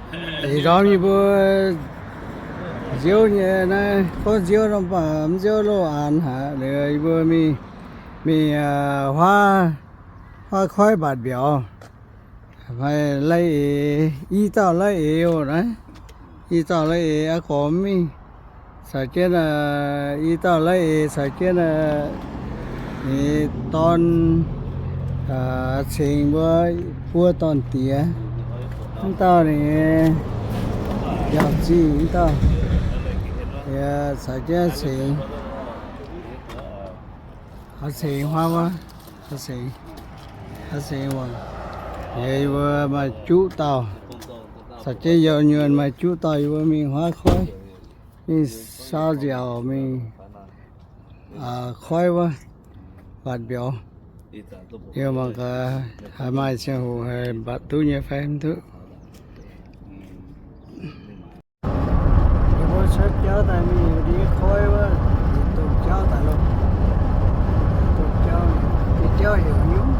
Ih ndorm yie mbuo nziouv nyei naaiv, gorngv nziouv nor mv baac mv nziouv loz-aanx haic. Liuz yie mbuo mingh, mingh, aa, huaav, huaav koiv mbatc mbiauz. Maaih lai-eix, i dauh lai-eix oc naaiv. I dauh lai-eix aqv gorx mv mingh. Caux jienv, i dauh lai-eix caux jienv, ninh dorn, cingx mbuo buo dorn-diex. Mv dauh ninh yaac zingh mv dauh, caux jienv cingx, cingx huaav wuov, cingx, cingx wuov. Yie mbuo maaih juqv dauh, caux jienv youh nyuonh maaih juqv dauh, yie mbuo mingh huaav koiv, mingh saau nziaauc mingh koiv wuov mbatc mbiauz. Yie mangc gaax haaix maaih ziangh hoc haih mbatc duqv nyei fai mv duqv. Yie mbuo cuotv jauv daaih mingh ndiev koiv wuov, yie dongh jauv daaih loh. Dongh jauv, deix jauv heuc nyungc.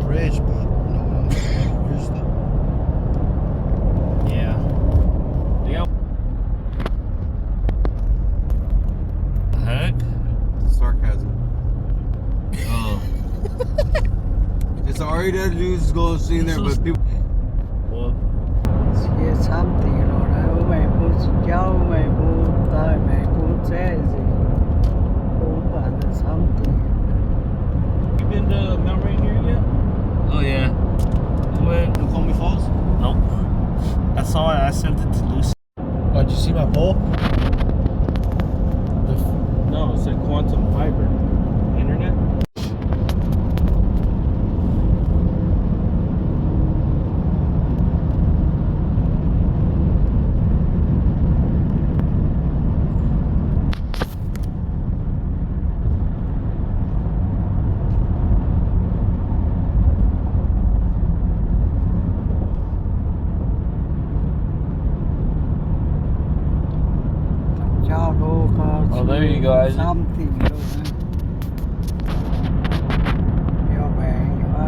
Bridge, but no one used it. Yeah. Yep. The heck? Sarcasm. Oh. It's already there, dudes going sitting there, but people. Cie camv dingc lorqc, naaiv mbuo maiv bun cing jauv, maiv bun daaih, maiv bun zaeqv nzengc, bun baac camv dingc. You been to Mount Rainier yet? Oh yeah. When? Snoqualmie Falls? Nope. I saw it. I sent it to Lucy. Oh, did you see my poll? The f- No, it said Quantum Fiber. Internet? เจ้าดูก็ Oh, there you go, Isaac. ซ้ำติ่งดูนะ เดี๋ยวไปอยู่วะ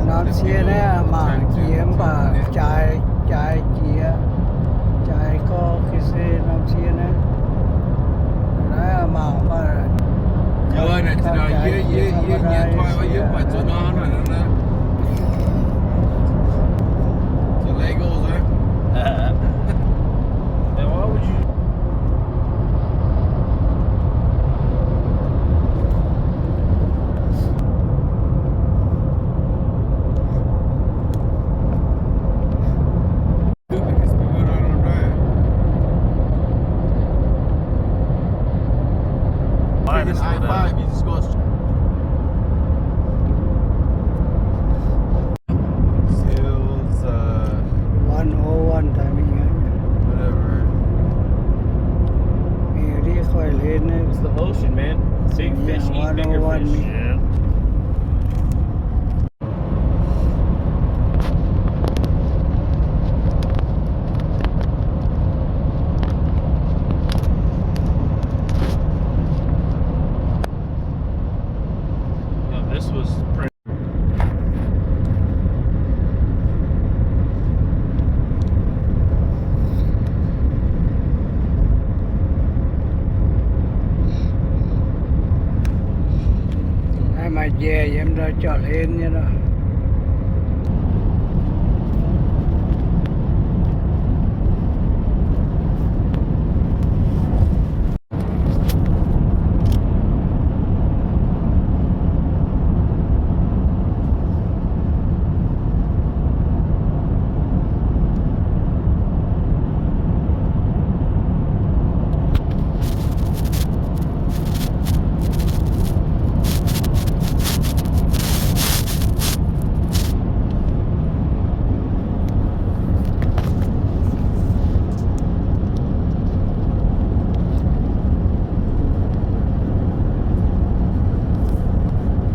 Norm cie naaiv mangc jiex mv baac jaaix, jaaix jiex, jaaix gorx ga'sie norm cie naaiv. Naaiv mangc mv baac jaaix jiex. Minus I five, you just go. Seals, uh, one oh one timing, eh? Whatever. It's the ocean, man. Big fish eat Finger fish. Yeah. Yeah, this was pretty. Naaiv maaih njiec yiem ndau jauv-hlen nyei lorqc.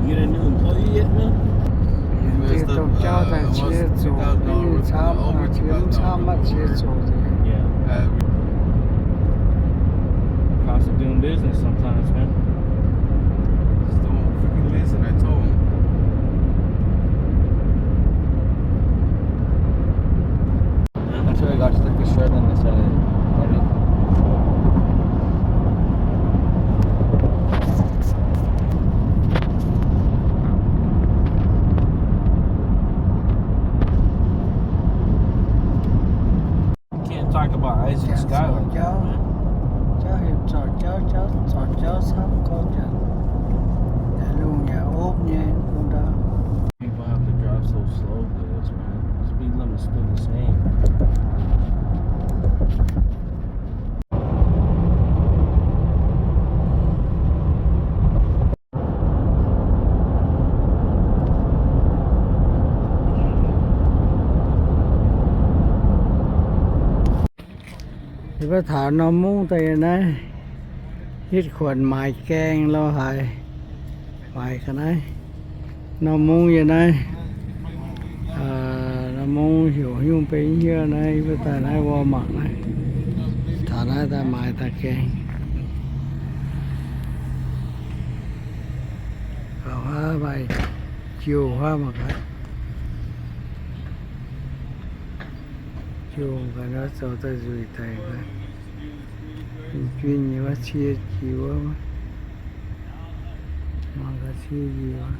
You get a new employee yet, man? Mienh dongh jauv daaih cie zoqc, mv camv, cie mv camv, maiv cie zoqc. Yeah. Cost of doing business sometimes, man. Just don't freaking listen, I told him. Actually, I got stuck with Sherlyn and started running. Can't talk about Isaac Skye like that, man. Jauv heuc zorc jauv, jauv, zorc jauv camv gorngv jaax. Daaih lungh yaac opv nyei, bung ndau. People have to drive so slow for this, man. Speed limit is still the same. Yie mbuo taux norm mungv daaih yiem naaiv, hitv kuonx maaiz gaeng lo haaix, maaiz ga'naaiv. Norm mungv yiem naaiv, norm mungv heuc nyungc benx hniev naaiv, yie mbuo daaih naaiv Walmart naaiv, taux naaiv daaih maaiz daaih gaeng. Faaux huaav maaih jiouh huaav mangc gaax. Jiouh ga'naaiv zoux daaih nzueic daic ga'naaiv. Junh nyei wuov cie jiouh wuov, mangc gaax cie jiouh wuov.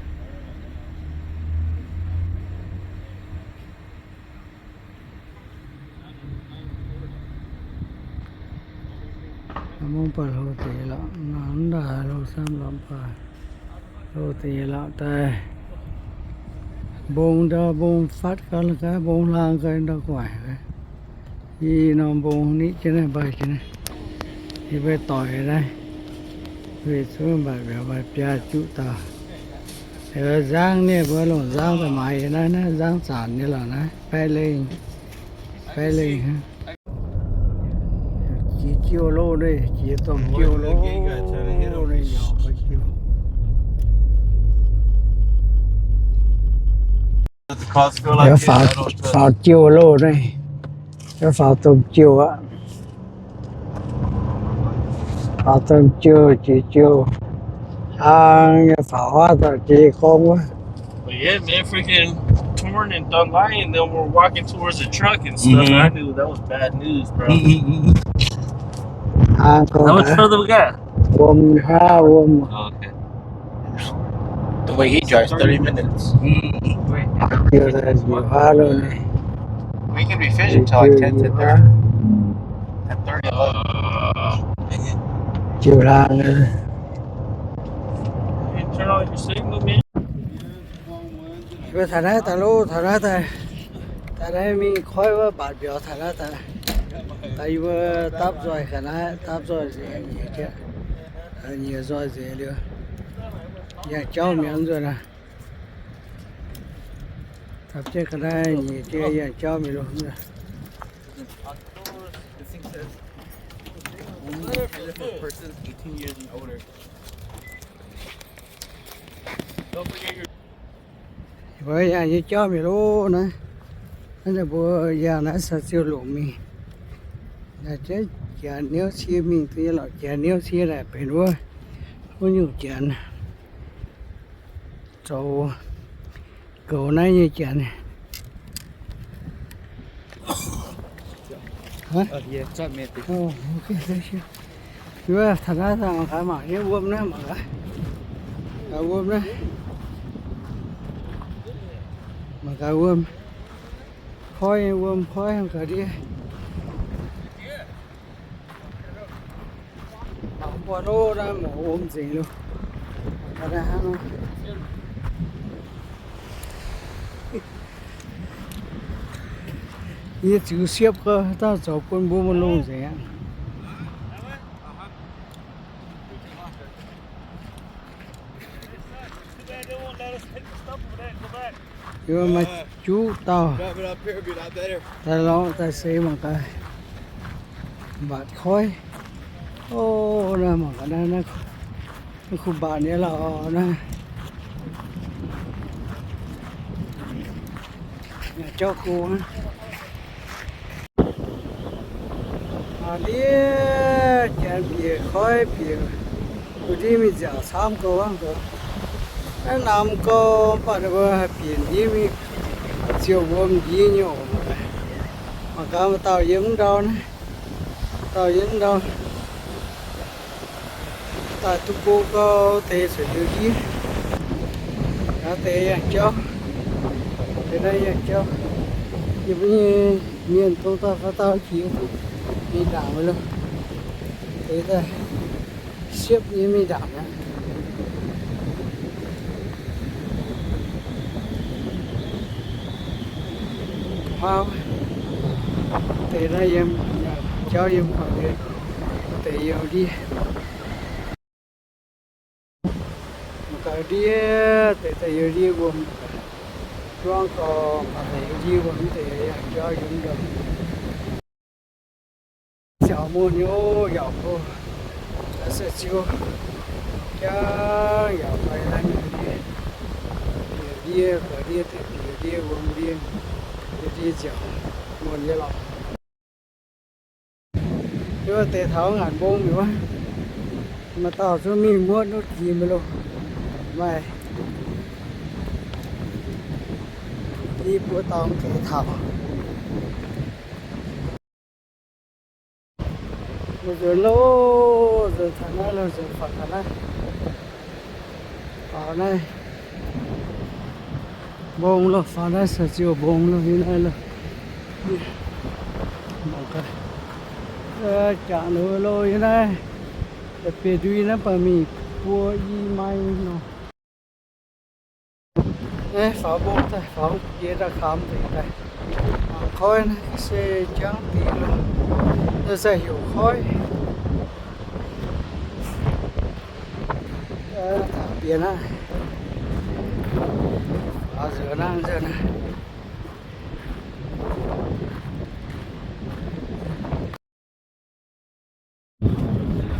Mungv baac hlo deix lorqc, mv ndaaih hlo samv lorqc baac hlo deix lorqc daaih. Mbong ndau mbong fatv gau, gaav mbong hlang gau ndau gu'nguaaic. Ih norm mbong nitv jienv naaiv, mbaih jienv naaiv. Yie mbuo doic naaiv, weic zuqc mv baac mbiauz maaih biaa juqv dauh. Nzangv, ninh mbuo longc nzangv daaih maaiz yiem naaiv, naaiv nzangv zanc nyei lorqc naaiv, baeqv lengh, baeqv lengh. Jiex jiouh loh naaiv, jiex domh jiouh loh naaiv, nyorx jiouh. Faaux, faaux jiouh loh naaiv, faaux domh jiouh aqv. Faaux domh jiouh, jiex jiouh hlang nyei, faaux huaav daaih jiex gorngv wuov. But yeah, man, freaking Torn and Dunlai, and then we're walking towards the truck and stuff. Mm-hmm. I knew that was bad news, bro. Mm-hmm. How much further we got? Wuom hlaav wuom. Oh, okay. The way he drives, thirty minutes. Mm-hmm. We can be fishing till, like, ten to thirty. Ten thirty. Jiouh hlang. Hey, turn on your signal, man. Yie mbuo taux naaiv daaih loh, taux naaiv daaih, taux naaiv mingh koiv wuov mbatc mbiauz taux naaiv daaih. Daaih yie mbuo dapv nzoih ga'naaiv, dapv nzoih nzengc nyiex jienv, nyiex nzoih nzengc liuz, yangh jauv mi'aqv nzuonx aqv. Dapv jienv ga'naaiv nyiex jienv yangh jauv mi'aqv. Only eligible persons eighteen years and older. Mbuo yangh nyei jauv mingh loh naaiv. Naaiv mbuo yangh naaiv Saa Ziou Longc mingh. Naaiv jiex janx niouv cie mingh, duqv nyei lorqc, janx niouv cie naaic benx wuov, wuov nyungc janx. Zoux goux naaiv nyei janx. Wuov, taux naaiv mangc gaax, mangc haaix wuom naaiv, mangc gaax, mangc gaax wuom naaiv, mangc gaax wuom, koiv nyei wuom, koiv ga'ndiev. Mangc buatc loh, naaiv mangc wuom nzengc loh. Yie ziux siepv gau, dauh zoux bun mbuo maiv longx nzengc aqv. Yie maaih juqv dauh daaih lorz daaih seix mangc gaax, mbatc koiv. O, naaiv mangc gaax naaiv, naaiv kuv mbatc nyei lorqc naaiv. Jauv go aqv. Ndiev janx bieqc koiv bieqc, bun ndiev mingh nziaauc camv go hnangv. Naaiv namx gau, mv baac ninh mbuo haih bieqc ndiev mingh ziouc wuom ndiev nyei oc. Mangc gaax, maaih dauh yiem mv ndau naaiv, dauh yiem mv ndau, daaih duqv go gau, deix cuotv liuz ndiev, gaax deix yangh jauv, deix naaiv yangh jauv. Yie mbuo nyei mienh dongh dauh faaux dauh jiex mingh ndaangc mingh loh. Deix daaih siepv nyei mingh ndaangc aqv. Huaav deix naaiv yiem jauv yiem korv-lienh, deix yiem ndiev. Mangc gaax ndiev, deix daaih yiem ndiev wuom. Juangv gau, mangc gaax deix yiem ndiev wuom, deix yangh jauv yiem ndau. Ziouc muonh nyei oc, yaac go, se ziouc jangv yaac fai naaiv nyei ndiev, bieqc ndiev, ga'ndiev, deix bieqc ndiev, wuom ndiev, ndiev nziouc muonh nyei lorqc. Yie wuov deix taux ngaanc mbong mi'aqv, maaih dauh zungv mingh muotv nuqv jiex mingh loh. Maaih i buo dauh deix taux. Nzuonx loh, nzuonx taux naaiv loh, nzuonx faaux taux naaiv. Faaux naaiv mbong loh, faaux naaiv saa ziouh mbong loh, nyei naaiv loh. Mangc gaax, jangx loh, loh nyei naaiv, da'bieiv ndui naaiv baac mingh buo i mai nor. Naaiv faaux mbong daaih, faaux jiex daaih kamx nzengc daaih. Mangc koiv naaiv se jangv dingc loh, naaiv se heuc koiv. Taux bieqc naaiv, faaux nzuonx naaiv, nzuonx naaiv.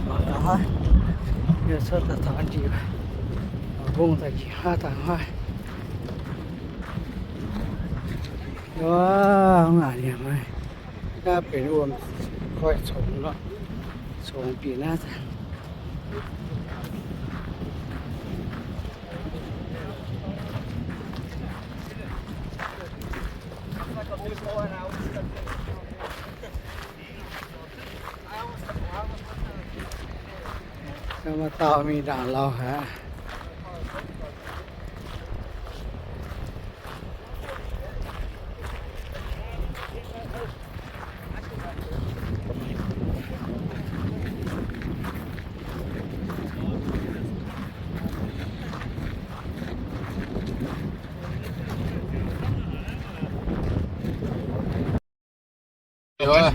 Mangc gaax haiv, yie cuotv daaih taux njiec, mbong daaih njiec haav daaih haiv. Wuov, ngaanc yaac maaih, naaiv benx wuom koiv congx lorqc, congx bieqc naaiv. Maaih dauh mingh ndaangc lauh haic.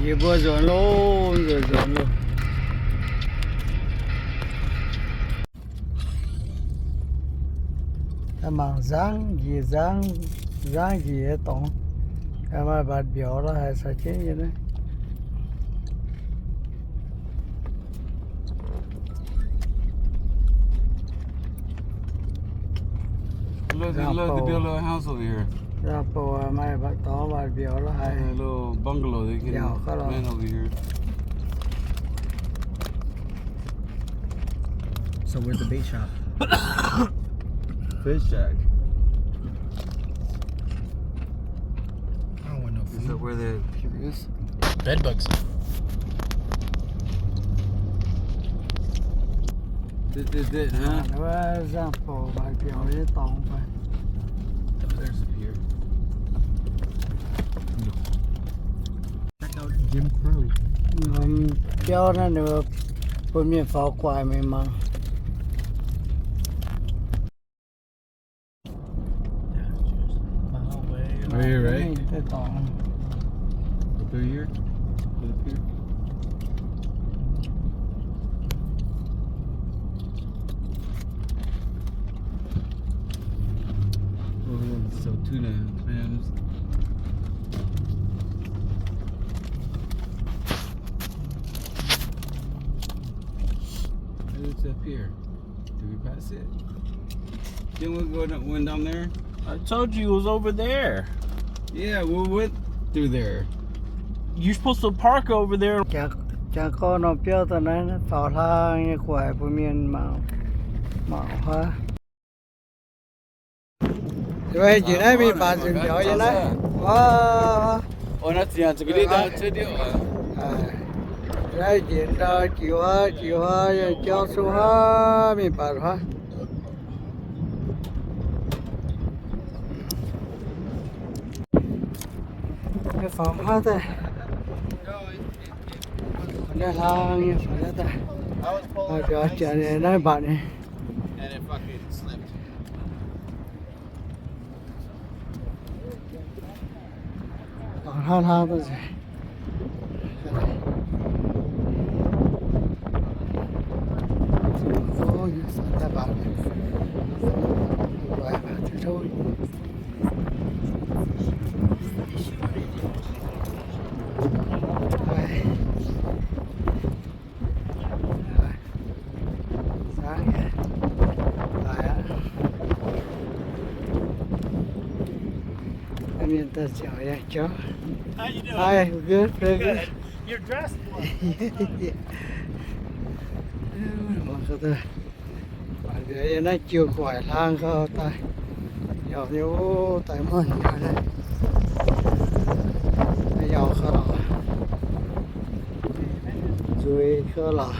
Yie mbuo nzuonx loh, nzuonx, nzuonx loh. Mangc nzangv njiec, nzangv, nzangv njiec nyei dorngx, maaih mbatc mbiauz lorqc, haiz caux jienv nyei naaiv. Look, they love to build a little house over here. Nzaangc bouc maaih mbaatc dorngx mbaatc mbiauz lorqc haic. A little bungalow they can rent over here. So where's the bait shop? Fish shack. I don't want no food. Is that where the pier is? Bed bugs. This is it, huh? Nzaangc bouc mbaatc mbiauz nyei dorngx fai? Oh, there's a pier. Check out Jim Crow. Biauv naaiv ninh bun mienh faaux gu'nguaaic mingh mangc. Oh, you're right. Go through here. Go through here. Oh, so tuna, clams. It's up here. Did we pass it? Didn't we go down, went down there? I told you it was over there. Yeah, we went through there. You're supposed to park over there. Jangx, jangx gorngv norm biauv daaih naaiv, naaiv faaux hlang nyei gu'nguaaic bun mienh mangc, mangc huaav. Njiec naaiv mingh baac nzengc mbiauz yiem naaiv. Naaiv njiec ndau jiu huaav, jiu huaav, jauv sung huaav, mingh baac huaav. Faaux huaav daaih. Naaiv hlang nyei, faaux huaav daaih. Mbiauz janx naaiv mbatc nyei. Hnangv hnangv daaih nzengc. Mienh daaih ziangx yangh jauv. How you doing? Hi, good, very good. Good. You're dressed for it. Mangc gaax, naaiv jiu gu'nguaaic hlang gau daaih. Yauc nyei, daaih muonh nyei naaiv. Yauc gau lorqc. Nzueic gau lorqc.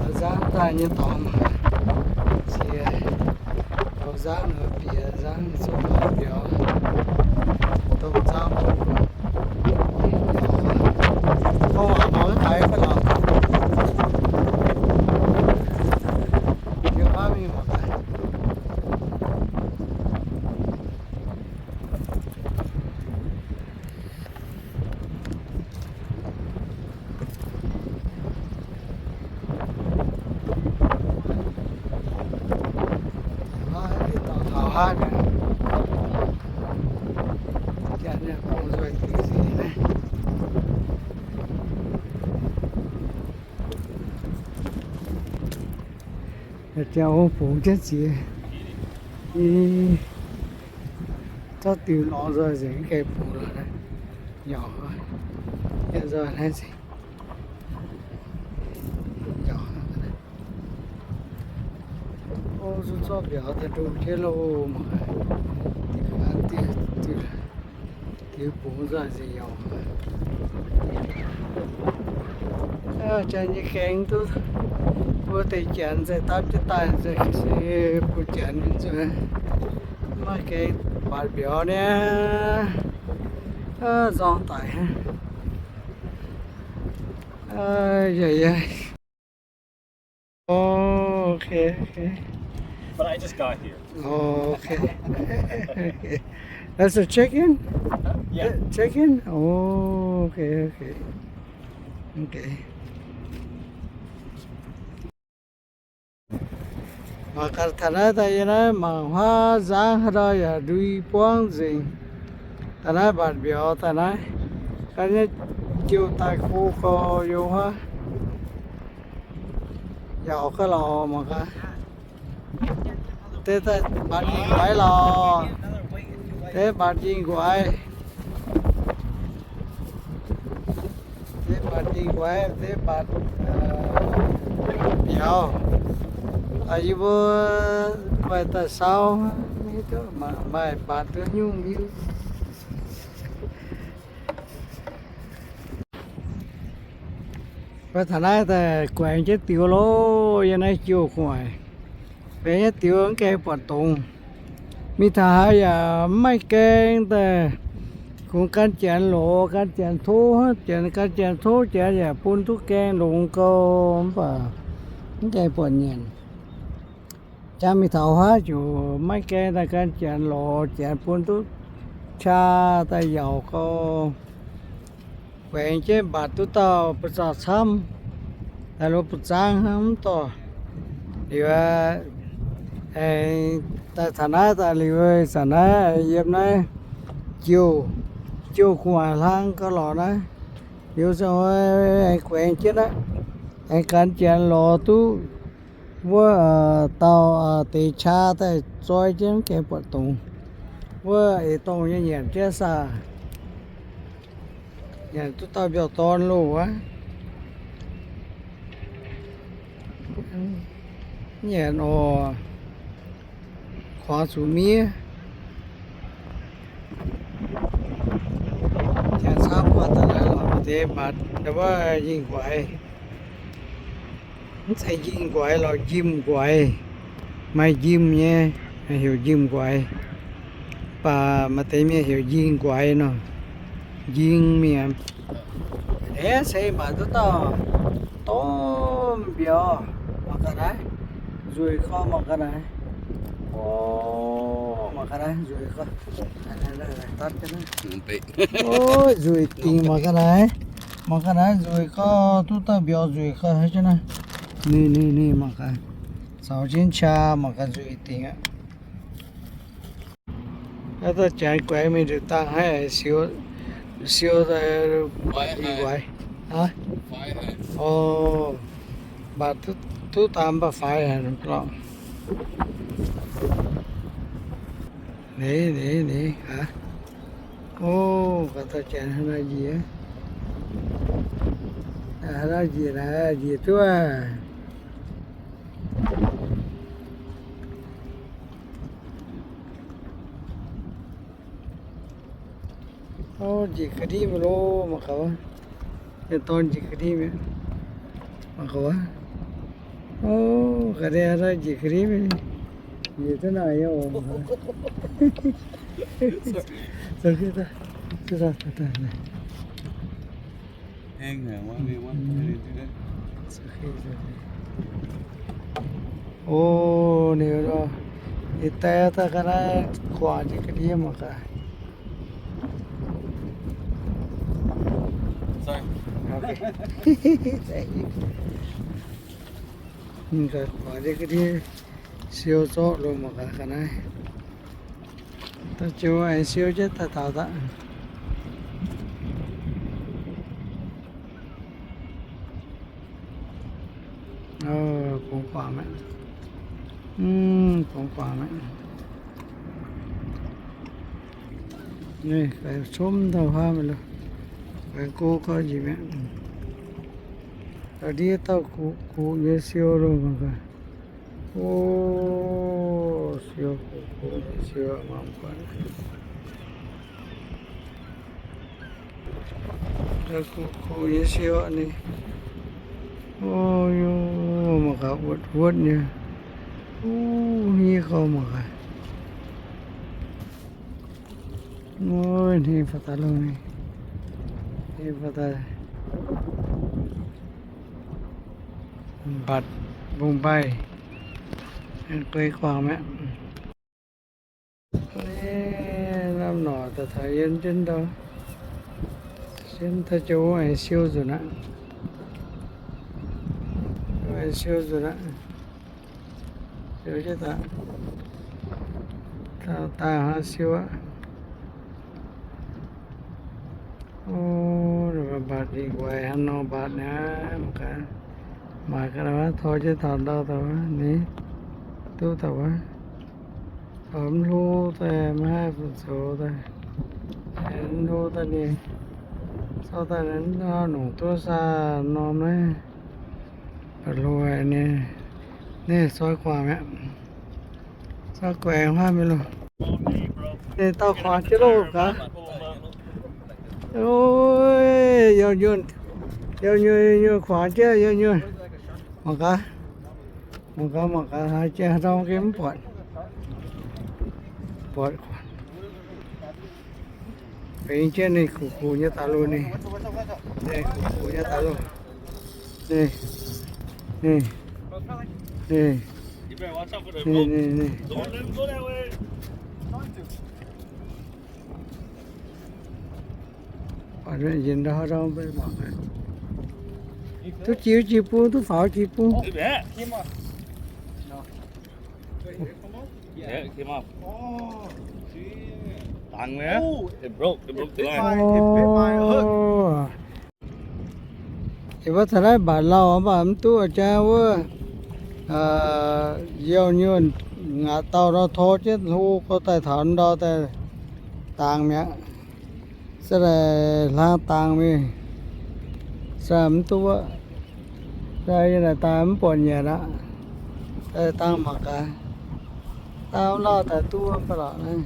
Nzangv daaih nyei dorngx. Ziex, nzangv bieqc nzangv zungv mbiauz. Dongh nzangv dongh. Gorngv waac mangc maiv daaih fai lorqc. Yie baav mingh mangc daaih. Janx-ong bungx jienv ziex. Zorqv diuh lorz nzoih nzengc, mv gaengh bungx lorz. Yauc, yie nzoih naaiv nzengc. O, zuqc zorqv mbiauz daaih ndongh jienv loh, mangc. Diuh bungx nzoih nzengc yauc. Janx nyei gaengh duqv mbuo deix janx nzengc, dapv jienv daaih nzengc, se bun janx nzengc. Maiv gaengh mbatc mbiauz niaa, nzorng daic. Yaac, yaac. Oh, okay, okay. But I just got here. Oh, okay. Okay. That's a check-in? Huh? Yeah. Check-in? Oh, okay, okay. Okay. Mangc gaax taux naaiv daaih yie naaiv mangc huaav nzangv haaix ndau yaac ndui buangv nzengc. Daaih naaiv mbatc mbiauz daaih naaiv. Ga'naaiv jiu daaih go gau yiem huaav. Yauc gaax lorqc mangc gaax. Deix daaih mbatc nquaix lorqc. Deix mbatc nquaix. Deix mbatc nquaix, deix mbatc biaux. Yie mbuo maaih daaih sau, maaih mbatc duqv nyungc hiuv. Mbuo taux naaiv daaih guaengx jienv diux loh, yiem naaiv jouh gu'nguaaic. Guaengx jienv diux mv gaengh buatc dongz. Mingh taux haaix yaac mv maaih gaeng daaih, kungx gan janx lorz, gan janx tov, janx gan janx tov, janx yaac bun duqv gaeng longx gau, mv baac mv gaengh buatc nyanc. Jangx mingh taux haaix ziouc maiv gaeng daaih gan janx lorz, janx bun duqv qaqv daaih yauc gau. Guaengx jienv mbatc duqv dauh buoz-zaux camv, daaih lo buoz-zaangv hnangv mv dorh. Liuz aengx daaih taux naaiv daaih liuz, zanc naaiv yiem naaiv jouh, jouh gu'nguaaic hlang gauh lorz naaiv. Liuz aengx guaengx jienv naaiv, aengx gan janx lorz duqv wuov dauh deix qaqv daaih zoi jienv gaengh buatc dongz. Wuov eix dorngh nyei nyanc jienv saah. Nyanc duqv dauh mbiauz-dorn loh wuov. Nyanc oc. Kuangx zuqc miev. Janx camv buatc daaih lorz deix mbatc wuov njing nquaix. Mv zeiz njing nquaix lorqc, njimv nquaix. Maaih njimv nyei, heuc njimv nquaix. Mv baac maaih deix mienh heuc njing nquaix nor. Njing mienh. Eix se mbatc duqv dauh domh mbiauz mangc gaax naaiv. Nzueic gau mangc gaax naaiv. O, mangc gaax naaiv nzueic gau. Nzueic dingc mangc gaax naaiv. Mangc gaax naaiv nzueic gau, duqv dauh mbiauz nzueic gau hnangv naaiv. Ninh, ninh, ninh mangc gaax. Caux jienv qaqv mangc gaax nzueic dingc aqv. Naaiv dauh janx guaix mingh nduqc dangh haiv siou, siou daaih mbatc nquaix. O, mbatc duqv dangh mv baac faix haic lorqc. Ninh, ninh, ninh, aav. O, gaax dauh janx haaix nor njiec, haaix nor njiec naaiv, njiec duqv aqv. O, njiec ga'ndiev mingh loh, mangc gaax wuov. Mienh dorn njiec ga'ndiev mingh. Mangc gaax wuov. O, ga'ndiev njiec ga'ndiev mingh. Njiec duqv naaic nyei oc. O, ninh, ninh daaih daaih ga'naaiv guangc jienv ga'ndiev mangc gaax. Guangc jienv ga'ndiev siou zorqv loh mangc gaax ga'naaiv. Da'jiouv aengx siou jienv daaih taux daaih. Bungx guangc mi'aqv. Bungx guangc mi'aqv. Ninh faix cumv dauh huaav mi'aqv loh. Faix go gau njiec mi'aqv. Ga'ndiev dauh kuqv kuqv nyei siou loh mangc gaax. O, siou kuqv kuqv nyei siou mangc gaax. Kuqv kuqv nyei siou ninh. O, mangc gaax wuotv wuotv nyei. O, hniev gau mangc gaax. O, hniev faaux daaih loh ninh. Hniev faaux daaih. Mbatc mbong mbaih. Guei guangc mi'aqv. Lamh norqc daaih taux yiem jienv ndau. Yiem da'jiouv aengx siou nzunc aqv. Aengx siou nzunc aqv. Siou jienv daaih. Daaih hnangv siou aqv. O, mbatc njiec nquaix hnangv nor mbatc naaiv, mangc gaax. Mangc gaax, tor jienv taux ndau daaih ni. duqv daaih wuov. Caux mv hlo daaih maiv haih fun-zoux daaih, mv hlo daaih ninh zorqv daaih nongc duqv saah norm naaiv, ba'hlo ninh, ninh soi guangc mi'aqv. Soi guangc huaav mingh loh. Ninh dauh kuangx jienv loh gaax. Oi, yiem nyuonh, yiem nyuonh, yiem nyuonh kuangx jienv, yiem nyuonh. Mangc gaax, mangc gaax, mangc gaax, haaix jiex ndau gengh mv buatc. Buatc, bingx jienv ninh kuv kuv nyei daaih loh, ninh, ninh kuv kuv nyei daaih loh, ninh, ninh, ninh, ninh, ninh, ninh. Duqv jiex jiex bung, duqv faaux jiex bung. Yie mbuo caux naaiv mbatc lauh mv baac mv duqv jaa wuov, youh nyuonh ngaatc dauh nor tor jienv hlo gorx daaih taux ndau daaih dangx mi'aqv. Se daaih hlang dangx mingh, se mv duqv wuov. Se yie naaic daaih mv buatc nyanc aqv. Daaih dangx mangc gaax. Dangx lauh daaih duqv wuov ba'laqc naaiv.